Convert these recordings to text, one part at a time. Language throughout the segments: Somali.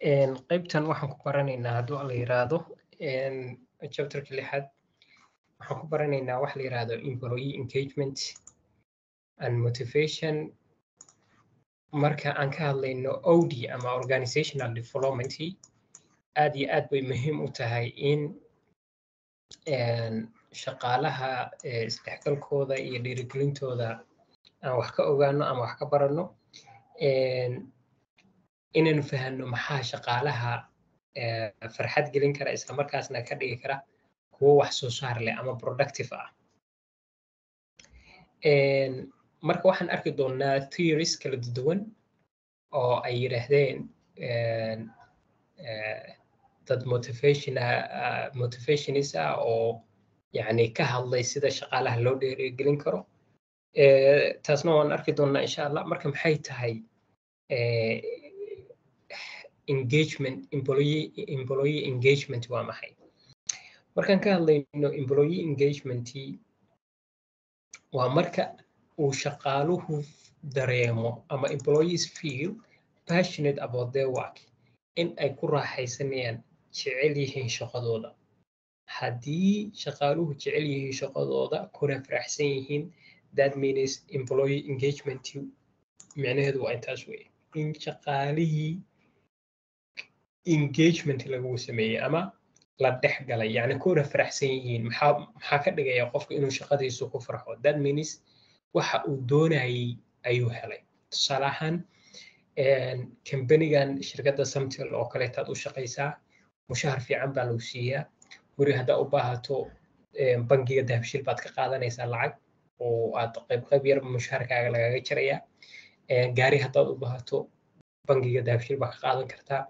Qaybtan waxaan ku baranaynaa, hadduu la yiraahdo, chapterka lixaad waxaan ku baranaynaa wax la yiraahdo employee engagement and motivation. Marka aan ka hadlayno OD ama organizational development, aad iyo aad bay muhiim u tahay in shaqaalaha isdhexgalkooda iyo dhiirigelintooda aan wax ka ogaano ama wax ka baranno, inaynu fahanno maxaa shaqaalaha farxad gelin kara, isla markaasna ka dhigi kara kuwo wax soo saar leh ama productive ah. Marka waxaan arki doonaa theories kala duwan oo ay yidhaahdeen dad motivationist ah oo yani ka hadlay sida shaqaalaha loo dhiirigelin karo. Taasna waan arki doonaa, insha Allah. Marka maxay tahay engagement, employee engagement waa maxay? Markaan ka hadlayno employee engagement, waa marka uu shaqaaluhu dareemo ama employees feel passionate about their work, in ay ku raaxaysanayaan, jecel yihiin shaqadooda. Haddii shaqaaluhu jecel yihiin shaqadooda kuna faraxsan yihiin, that means employee engagement micnaheedu waa intaas weeye, in shaqaalihii engagement lagu sameeyey ama la dhex galay, yani kuna faraxsan yihiin. Maxaa ka dhigaya qofka inuu shaqadiisu ku farxo? That means waxa uu doonayay ayuu helay. Tusaale ahaan, kambanigan, shirkadda Samtel oo kaleetaad u shaqaysaa, mushahar fiican baa lagu siiyaa, guri haddaa u baahato bangiga Dahabshil baad ka qaadanaysaa lacag oo aad qayb qayb yar mushaharkaaga lagaga jarayaa. Gaari haddaad u baahato, bangiga Dahabshil baad ka qaadan kartaa,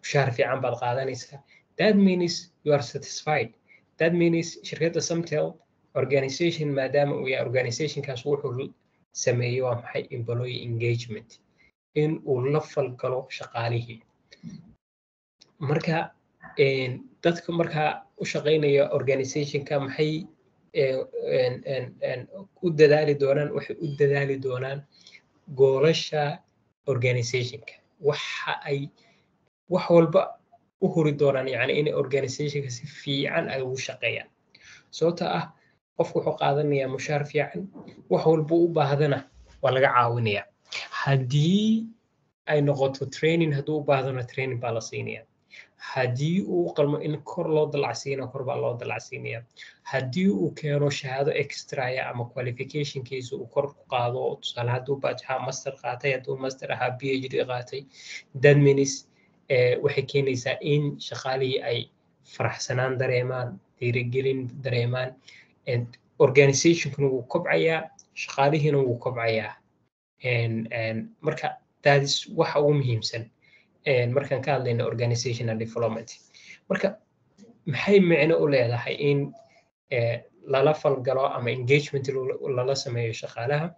mushahar fiican baad qaadanaysaa. That means you are satisfied. That means shirkadda Samtel organization, maadaama uu yahay organizationkaas, wuxuu sameeyey waa maxay? Employee engagement, in uu la falgalo shaqaalihii. Marka dadka markaa u shaqaynaya organizationka maxay u dadaali doonaan? Waxay u dadaali doonaan goolasha organizationka. Waxa ay wax walba u huri doonaan, yani inay organizationka si fiican ay ugu shaqeeyaan, sababta ah qofku wuxuu qaadanayaa mushaar fiican, wax walba u baahdana waa laga caawinayaa. Haddii ay noqoto training, hadduu u baahdana training baa la siinaya. Haddii uu qalmo in kor loo dalacsiina, kor baa loo dalacsiinaya. Haddii uu keeno shahaado extraya ama qualificationkiisa uu kor ku qaado, tusaale hadduu bachelor, master qaatay, hadduu master ahaa, PhD qaatay, that means waxay keenaysaa in shaqaalihii ay faraxsanaan dareemaan, dhiirigelin dareemaan. Organizationkuna wuu kobcayaa, shaqaalihiina wuu kobcayaa. Marka that is waxa ugu muhiimsan markaan ka hadlayno organizational development. Marka maxay micno u leedahay in lala falgalo ama engagement lala sameeyo shaqaalaha?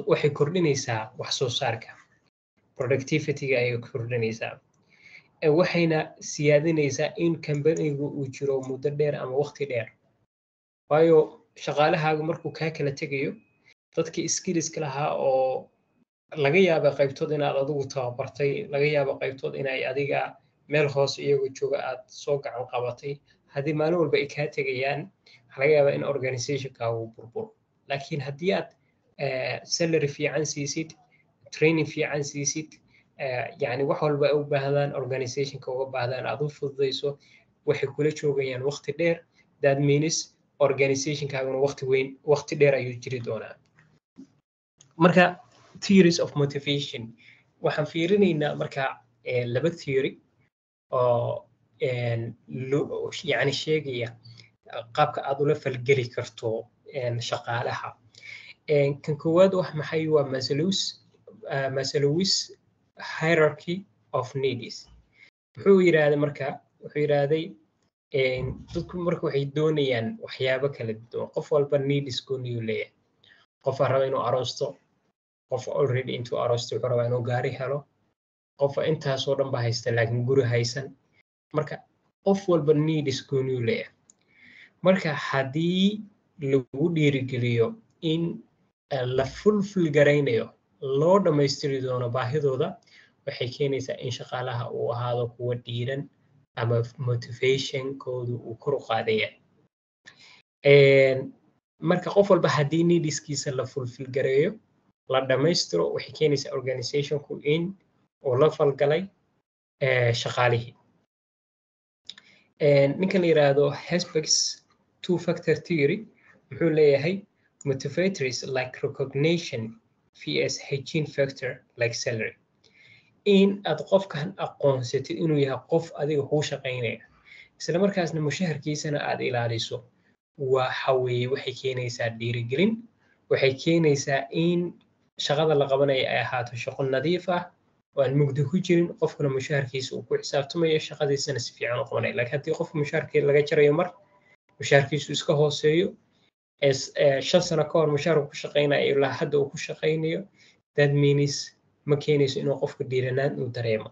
Waxay kordhinaysaa wax soo saarka, productivity-ga ayay kordhinaysaa, waxayna siyaadinaysaa in companigu uu jiro muddo dheer ama waqti dheer. Waayo, shaqaalahaagu markuu kaa kala tegayo, dadkii skillska lahaa oo laga yaaba qaybtood inaad adigu tababartay, laga yaabo qaybtood inay adiga meel hoose iyagoo jooga aad soo gacan qabatay, haddii maalin walba ay kaa tegayaan, waxaa laga yaabaa in organizationkaagu burburo. Laakiin haddii aad salary fiican siisid, training fiican siisid, yani wax walba ay u baahdaan, organizationka uga baahdaan aad u fududayso, waxay kula joogayaan waqti dheer. That means organizationkaaguna waqti weyn, waqti dheer ayuu jiri doonaa. Marka theories of motivation waxaan fiirinaynaa marka laba theory oo yani sheegaya qaabka aad ula falgeli karto shaqaalaha. Kan koowaad wax maxay waa Maslow's hierarchy of needs. Muxuu yidhaahday? Marka wuxuu yidhaahday, dadku marka waxay doonayaan waxyaabo kala duwan. Qof walba needs gooniyuu leeyahay. Qof raba inuu aroosto, qof already intuu aroosto wuxuu rabaa inuu gaari helo, qof intaasoo dhan ba haysta laakiin guri haysan. Marka qof walba needs gooniyuu leeyahay. Marka haddii lagu dhiirigeliyo in la fulfil garaynayo, loo dhammaystiri doono baahidooda, waxay keenaysaa in shaqaaluhu ay Waxay keenaysaa in shaqaalaha uu ahaado kuwa dhiiran ama motivationkoodu uu kor u qaadaya. Marka qof walba haddii needskiisa la fulfill gareeyo, la dhammaystiro, waxay keenaysaa organizationku in uu la falgalay shaqaalihii. Ninkan la yiraahdo Herzberg's two factor theory muxuu leeyahay? Motivators like recognition vs hygiene factor like salary. In aad qofkan aqoonsatid inuu yahay qof adiga kuu shaqaynaya, isla markaasna mushaharkiisana aad ilaaliso, waxa weeye waxay keenaysaa dhiirigelin. Waxay keenaysaa in shaqada la qabanayo ay ahaato shaqo nadiif ah oo aan mugdi ku jirin, qofkuna mushaharkiisa uu ku xisaabtamayo, shaqadiisana si fiican u qabanayo. Laakiin haddii qofka mushaharkii laga jarayo, mar mushaharkiisu iska hooseeyo, 5 sano ka hor mushaharku ku shaqaynayo ilaa hadda uu ku shaqaynayo, that means ma keenayso inuu qofku dhiiranaan uu dareemo.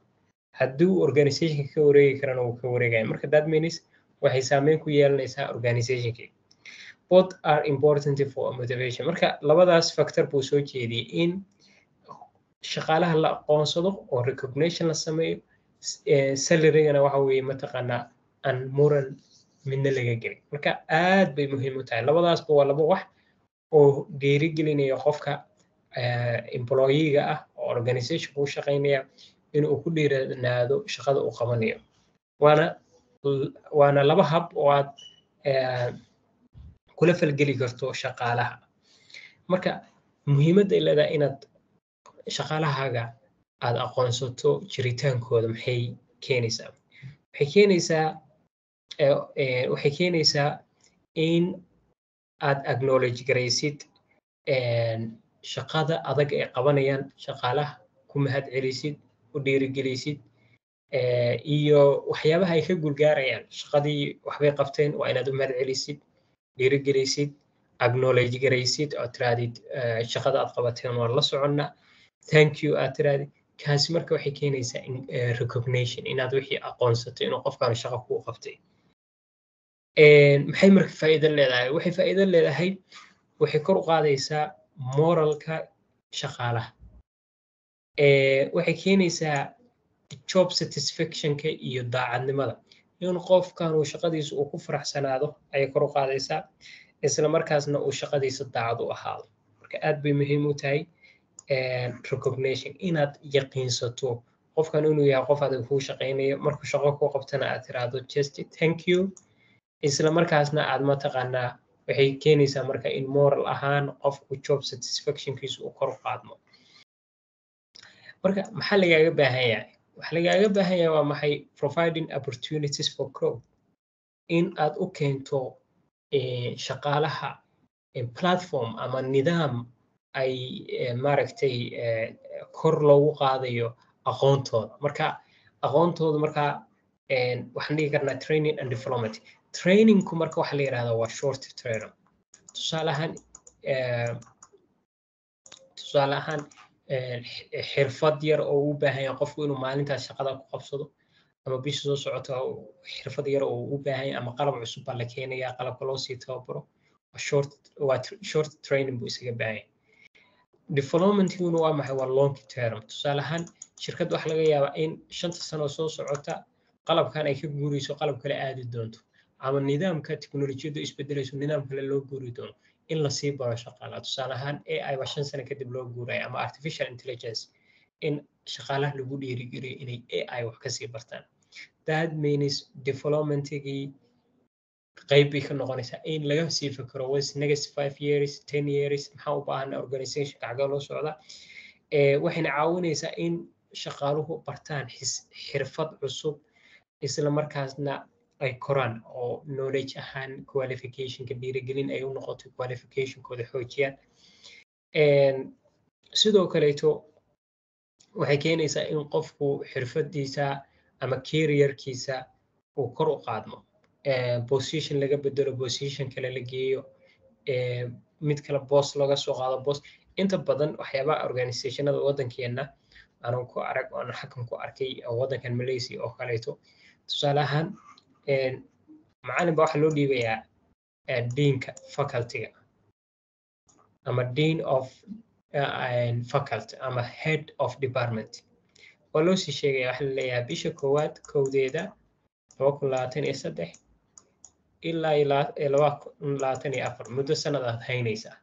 Haddii uu organizationka ka wareegi karana, wuu ka wareegaya. Marka that means waxay saameyn ku yeelanaysaa organizationkii. Both are important for motivation. Marka labadaas factor buu soo jeediyey: in shaqaalaha la aqoonsado oo recognition la sameeyo, salarygana waxa weeye mataqaanaa aan muran midna laga gelin. Marka aad bay muhiim u tahay. Labadaasba waa laba wax oo dhiirigelinaya qofka employeega ah oo organizationka u shaqaynaya inuu ku dhiiranaado shaqada uu qabanayo. Waana laba hab oo aad kula falgeli karto shaqaalaha. Marka muhiimadda ay leedahay inaad shaqaalahaaga aad aqoonsato jiritaankooda maxay keenaysaa? Waxay keenaysaa in aad acknowledge garaysid shaqada adag ay qabanayaan shaqaalaha, ku mahad celisid, u dhiirigelisid, iyo waxyaabaha ay ka guulgaarayaan. Shaqadii waxbay qabteen, waa inaad u mahad celisid, dhiirigelisid, acknowledge garaysid oo tirahdid, "Shaqada aad qabateen waan la soconnaa, thank you," aad tirahdid. Kaasi marka waxay keenaysaa in recognition, inaad wixii aqoonsato inuu qofkaan shaqo kuu qabtay. Maxay marka faa'iido leedahay? Waxay faa'iido leedahay, waxay kor u qaadaysaa moralka shaqaalaha. Waxay keenaysaa job satisfactionka iyo daacadnimada, in qofkan uu shaqadiisa uu ku faraxsanaado ayay kor u qaadaysaa, isla markaasna uu shaqadiisa daacad u ahaado. Marka aad bay muhiim u tahay recognition, inaad yaqiinsato qofkan inuu yahay qof adiga kuu shaqaynayo, markuu shaqo kuu qabtana aad tiraahdo just "thank you", isla markaasna aad mataqaanaa waxay keenaysaa marka in moral ahaan qofku job satisfactionkiisu uu kor u qaadmo. Marka maxaa lagaaga baahan yahay? Waxa lagaaga baahan yahay waa maxay? Providing opportunities for growth, in aad u keento shaqaalaha platform ama nidaam ay maaragtay kor loogu qaadayo aqoontooda. Marka aqoontooda marka waxaan dhigi karnaa training and development. Trainingku marka waxaa la yidhahdaa waa short term. Tusaale ahaan xirfad yar oo u baahan yahay qofku inuu maalintaas shaqada ku qabsado ama bisha soo socota, xirfad yar oo u baahan yahay, ama qalab cusub baa la keenaya, qalabka loo sii tababaro, waa short training buu isaga baahan yahay. Developmentiguna waa maxay? Waa long term. Tusaale ahaan shirkadda waxaa laga yaabaa in 5ta sano soo socota qalabkan ay ka guurayso, qalab kale aadi doonto, ama nidaamka teknolojiyaddu isbedelayso, nidaam kale loo guuri doono, in lasii baro shaqaalaha. Tusaale ahaan AI baa 5 sano kadib loo guuraya, ama artificial intelligence, in shaqaalaha lagu dhiirigeliyo inay AI wax kasii bartaan. That means developmentigii qayb bay ka noqonaysaa in laga sii fikiro what's next 5 years, 10 years, maxaa u baahan organizationka, xagee loo socdaa. Waxayna caawinaysaa in shaqaaluhu bartaan xirfad cusub, isla markaasna ay koraan oo knowledge ahaan qualificationka dhiirigelin ay u noqoto, qualificationkooda xoojiyaan. Sidoo kaleeto waxay keenaysaa in qofku xirfadiisa ama careerkiisa uu kor u qaadmo, position laga bedelo, position kale la geeyo, mid kale boos looga soo qaado boos. Inta badan waxyaabaha organizationada waddankeena aanan ku arag oo aan xakan ku arkay waddankan Malaysia oo kaleeto, tusaale ahaan macallin baa waxaa loo dhiibayaa deanka facultyga ama dean of faculty ama head of department. Waa loo sii sheegaya. Waxaa la leeyahay bisha koowaad kowdeeda 2023 ilaa 2024, muddo sanad aad haynaysaa.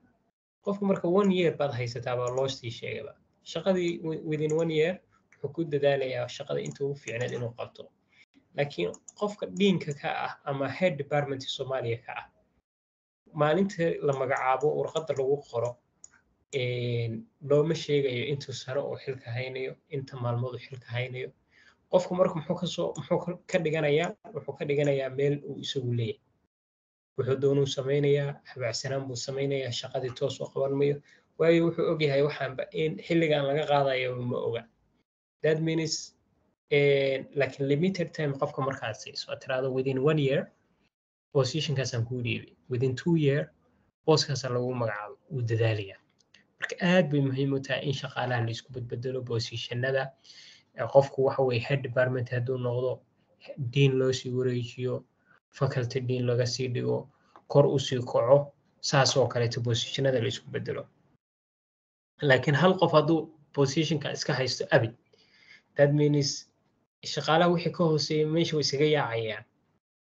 Qofku marka one year baad haysataa baa loo sii sheegaba. Shaqadii within one year wuxuu ku dadaalayaa shaqada inta ugu fiicneed inuu qabto. Laakiin qofka dean-ka ka ah ama head department Soomaaliya ka ah, maalinta la magacaabo, warqadda lagu qoro, looma sheegayo intuu sano uu xilka haynayo, inta maalmood uu xilka haynayo. Qofku marka muxuu kasoo muxuu ka dhiganayaa? Wuxuu ka dhiganayaa meel uu isagu leeyahay. Wuxuu doonuu samaynayaa, habacsanaan buu samaynayaa, shaqadii toos u qaban mayo, waayo wuxuu ogyahay waxaanba in xilligan laga qaadayo ma oga. That means, laakiin limited time qofka markaad siiso, aad tiraahdo within one year positionkaasaan kuu dhiibay, within 2 year booskaasaa lagu magacaabo, wuu dadaalayaa. Marka aad bay muhiim u tahay in shaqaalaha la isku bedbedelo positionada. Qofku waxa weye head department hadduu noqdo, dean loo sii wareejiyo, faculty dean laga sii dhigo, kor usii kaco, saas oo kaleeto positionada la isku bedelo. Laakiin hal qof hadduu positionka iska haysto abid, that means shaqaalaha wixii ka hooseeya meesha way iskaga yaacayaan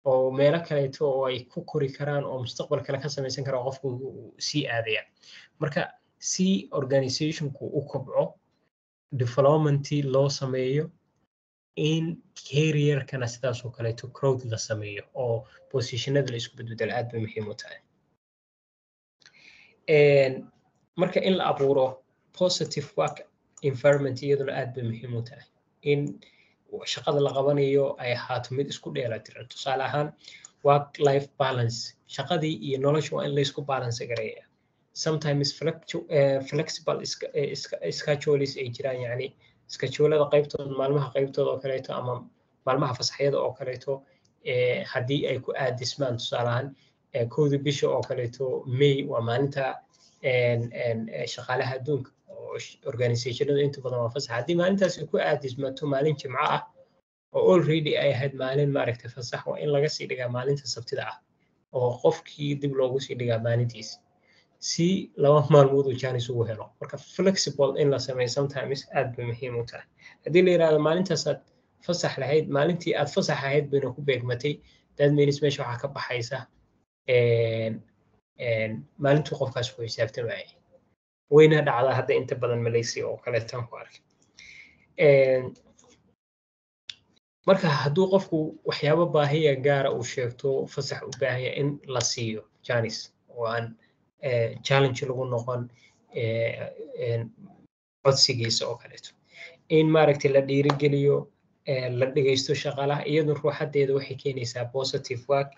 oo meelo kaleeto oo ay ku kori karaan oo mustaqbal kale ka samaysan karaan qofku sii aadaya. Marka si organizationku u kobco, developmentii loo sameeyo, in careerkana sidaas oo kaleeto growth la sameeyo oo positionada la isku bedbedelo, aad bay muhiim u tahay. Marka in la abuuro positive work environment iyaduna aad bay muhiim u tahay, in shaqada la qabanayo ay ahaato mid isku dheelatiran. Tusaale ahaan, work life balance, shaqadii iyo nolosha waa in laysku balance gareeya. Sometimes flexible schedules ay jiraan, yacni schedulada qaybtooda, maalmaha qaybtooda oo kaleeto ama maalmaha fasaxyada oo kaleeto, haddii ay ku aadismaan, tusaale ahaan 1-da bisha oo kaleeto May waa maalinta shaqaalaha adduunka oo organizationadu inta badan waa fasax. Haddii maalintaas ay ku aadismato maalin Jimco ah oo already ay ahayd maalin maaragtay fasax, waa in laga sii dhigaa maalinta Sabtida ah oo qofkii dib loogu sii dhigaa maalintiisa si 2 maalmood uu jaanis ugu helo. Marka flexible in la sameeyo sometimes aad bay muhiim u tahay. Haddii la yidhahdo maalintaasaad fasax lahayd, maalintii aad fasax ahayd bayna ku beegmatay, that means meesha waxaa ka baxaysa maalintuu qofkaas ku xisaabtamayay. Wayna dhacdaa hadda inta badan Malaysia oo kaleetaan ku arkay. Marka hadduu qofku waxyaabo baahiya gaara uu sheegto, fasax u baahanya, in la siiyo janis oo aan challenge lagu noqon codsigiisa oo kaleeto, in maaragtay la dhiirigeliyo, la dhegeysto shaqaalaha, iyadu ruuxadeeda waxay keenaysaa positive work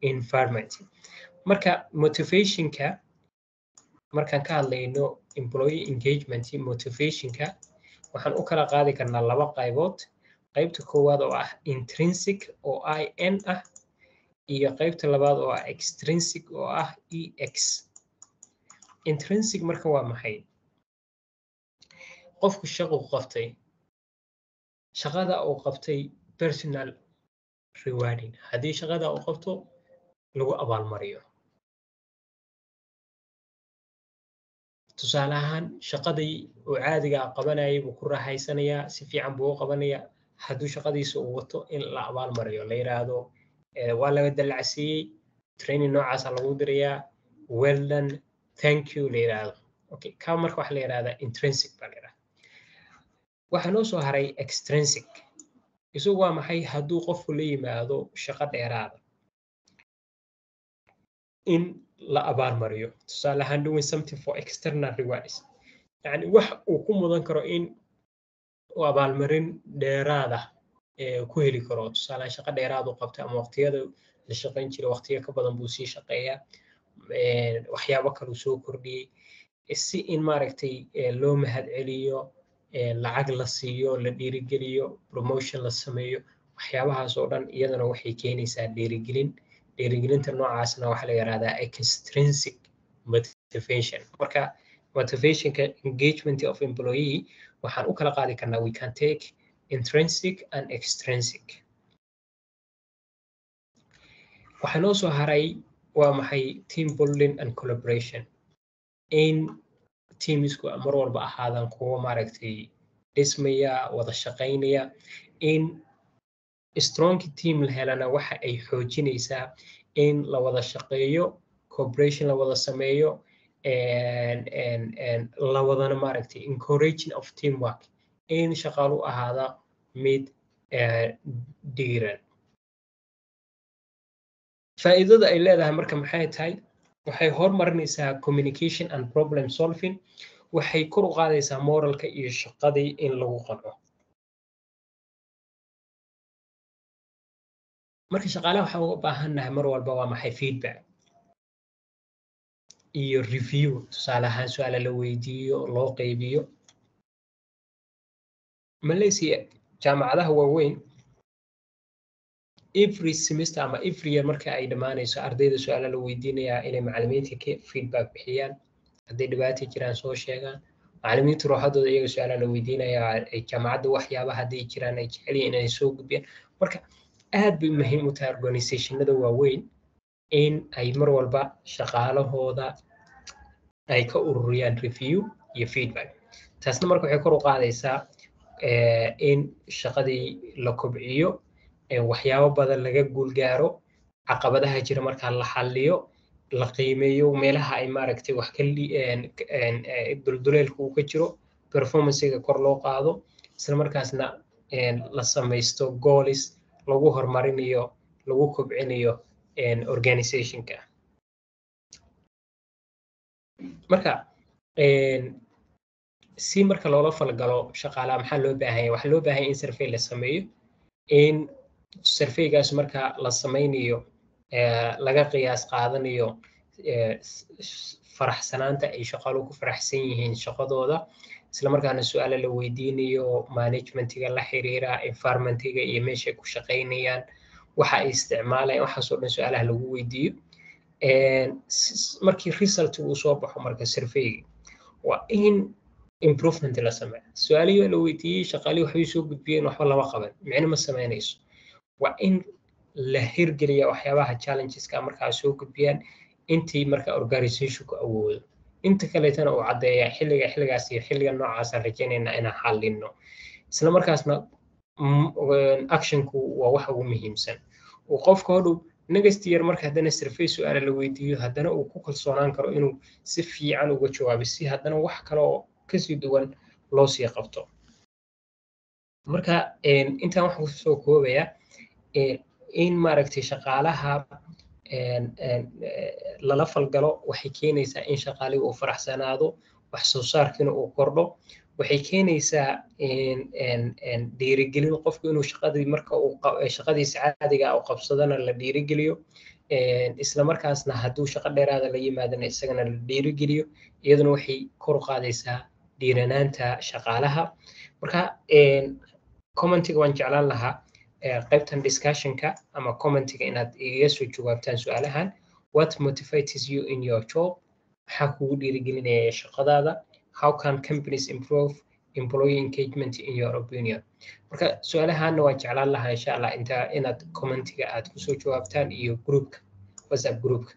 environment. Marka motivationka markaan ka hadlayno, employee engagement motivationka waxaan u kala qaadi karnaa laba qaybood: qaybta koowaad oo ah intrinsic oo IN ah iyo qaybta labaad oo ah extrinsic oo ah EX. Intrinsic marka waa maxay? Qofku shaquu qabtay, shaqada uu qabtay personal rewarding, haddii shaqada uu qabto lagu abaalmariyo. Tusaale ahaan, shaqadii uu caadiga qabanayay buu ku raaxaysanayaa, si fiican buu u qabanayaa. Hadduu shaqadiisa uu wato, in la abaalmariyo, la yiraahdo waa laga dallacsiiyey, training noocaasa lagu dirayaa, well done, thank you la yiraahdo. Okay, ka marka waxaa la yirahdaa intrinsic baa la yirahdaa. Waxaa noo soo haray extrinsic. Isagu waa maxay? Hadduu qofku la yimaado shaqo dheeraada, in la abaalmariyo. Tusaale ahaan, doing something for external rewards, yani wax uu ku mudan karo in uu abaalmarin dheeraada ku heli karo. Tusaale ahaan, shaqo dheeraad uu qabtay ama waqtiyada la shaqayn jiray waqtiyo ka badan buu sii shaqeeyaa, waxyaabo kaluu soo kordhiyey, si in maaragtay loo mahad celiyo, lacag la siiyo, la dhiirigeliyo, promotion la sameeyo. Waxyaabahaas oo dhan iyadana waxay keenaysaa dhiirigelin. Dhiirigelinta noocaasna waxaa la yidhahdaa extrinsic motivation. Marka motivationka engagement of employee waxaan u kala qaadi karnaa, we can take intrinsic and extrinsic. Waxaa noo soo haray waa maxay? Team building and collaboration, in teamsku mar walba ahaadaan kuwo maaragtay dhismaya, wada shaqaynaya. In strong team la helana waxa ay xoojinaysaa in la wada shaqeeyo, cooperation la wada sameeyo, la wadana maaragtay encouraging of teamwork, in shaqaalu ahaada mid dhiiran. Faa'iidada ay leedahay marka maxay tahay? Waxay horumarinaysaa communication and problem solving. Waxay kor u qaadaysaa moralka iyo shaqadii in lagu qanco. Marka shaqaalaha waxaan uga baahannahay mar walba waa maxay? Feedback iyo review. Tusaale ahaan, su-aala la weydiiyo, loo qeybiyo. Malaysia jaamacadaha waaweyn every semester ama every year marka ay dhammaanayso, ardayda su-aala la weydiinayaa inay macallimiinta ka feedback bixiyaan, hadday dhibaato jiraan soo sheegaan. Macallimiinta ruuxadooda iyaga su-aala la weydiinayaa, ay jaamacadda waxyaabaha hadday jiraan ay jecel yihiin inay soo gudbiyaan. Marka aad bay muhiim u tahay organizationada waaweyn in ay mar walba shaqaalahooda ay ka ururiyaan review iyo feedback. Taasna marka waxay kor u qaadaysaa in shaqadii la kobciyo, waxyaabo badan laga guulgaaro, caqabadaha jira markaa la xalliyo, la qiimeeyo meelaha ay maaragtay wax ka dulduleelka uu ka jiro, performancega kor loo qaado, isla markaasna la samaysto goals lagu horumarinayo, lagu kobcinayo organizationka. Marka si marka loola falgalo shaqaalaha, maxaa loo baahan yahay? Waxaa loo baahan yahay in survey la sameeyo, in surveygaas marka la sameynayo laga qiyaas qaadanayo faraxsanaanta ay shaqaaluhu ku faraxsan yihiin shaqadooda, isla markaana su-aalo la weydiinayo managementiga la xiriira, environmentiga iyo meesha ay ku shaqaynayaan, waxa ay isticmaalayaan, waxaasoo dhan su-aalaha lagu weydiiyo. Markii result uu soo baxo marka surveyga, waa in improvement la sameeyo. Su-aalihii waa la weydiiyey, shaqaalihii waxbay soo gudbiyeen, waxba lama qaban, micno ma sameynayso. Waa in la hirgeliya waxyaabaha challengeska markaa soo gudbiyaan intii marka organizationku awoodo. Inta kaleetana uu caddeeya xilliga xilligaas iyo xilliga noocaasaan rajaynayna inaan xallino. Isla markaasna actionku waa waxa ugu muhiimsan uu qofka hodhow next year marka haddana survey su-aala la weydiiyo, haddana uu ku kalsoonaan karo inuu si fiican uga jawaabo, si haddana wax kale oo kasii duwan loo sii qabto. Marka intaan waxaan kusoo koobaya in maaragtay shaqaalaha lala falgalo waxay keenaysaa in shaqaalihii uu faraxsanaado, wax soo saarkiina uu kordho. Waxay keenaysaa dhiirigelin qofku inuu shaqadii marka uu shaqadiisa caadiga ah u qabsadana la dhiirigeliyo, isla markaasna hadduu shaqo dheeraada la yimaadana isagana la dhiirigeliyo. Iyaduna waxay kor u qaadaysaa dhiiranaanta shaqaalaha. Marka commentiga waan jeclaan lahaa qaybtan discussionka ama commentiga inaad igaga soo jawaabtaan su-aalahan: what motivates you in your job? Maxaa kugu dhiirigelinaya shaqadaada? How can companies improve employee engagement in your opinion? Marka su-aalahanna waan jeclaan lahaa, insha Allah, inta inaad commentiga aad kusoo jawaabtaan iyo groupka, WhatsApp groupka.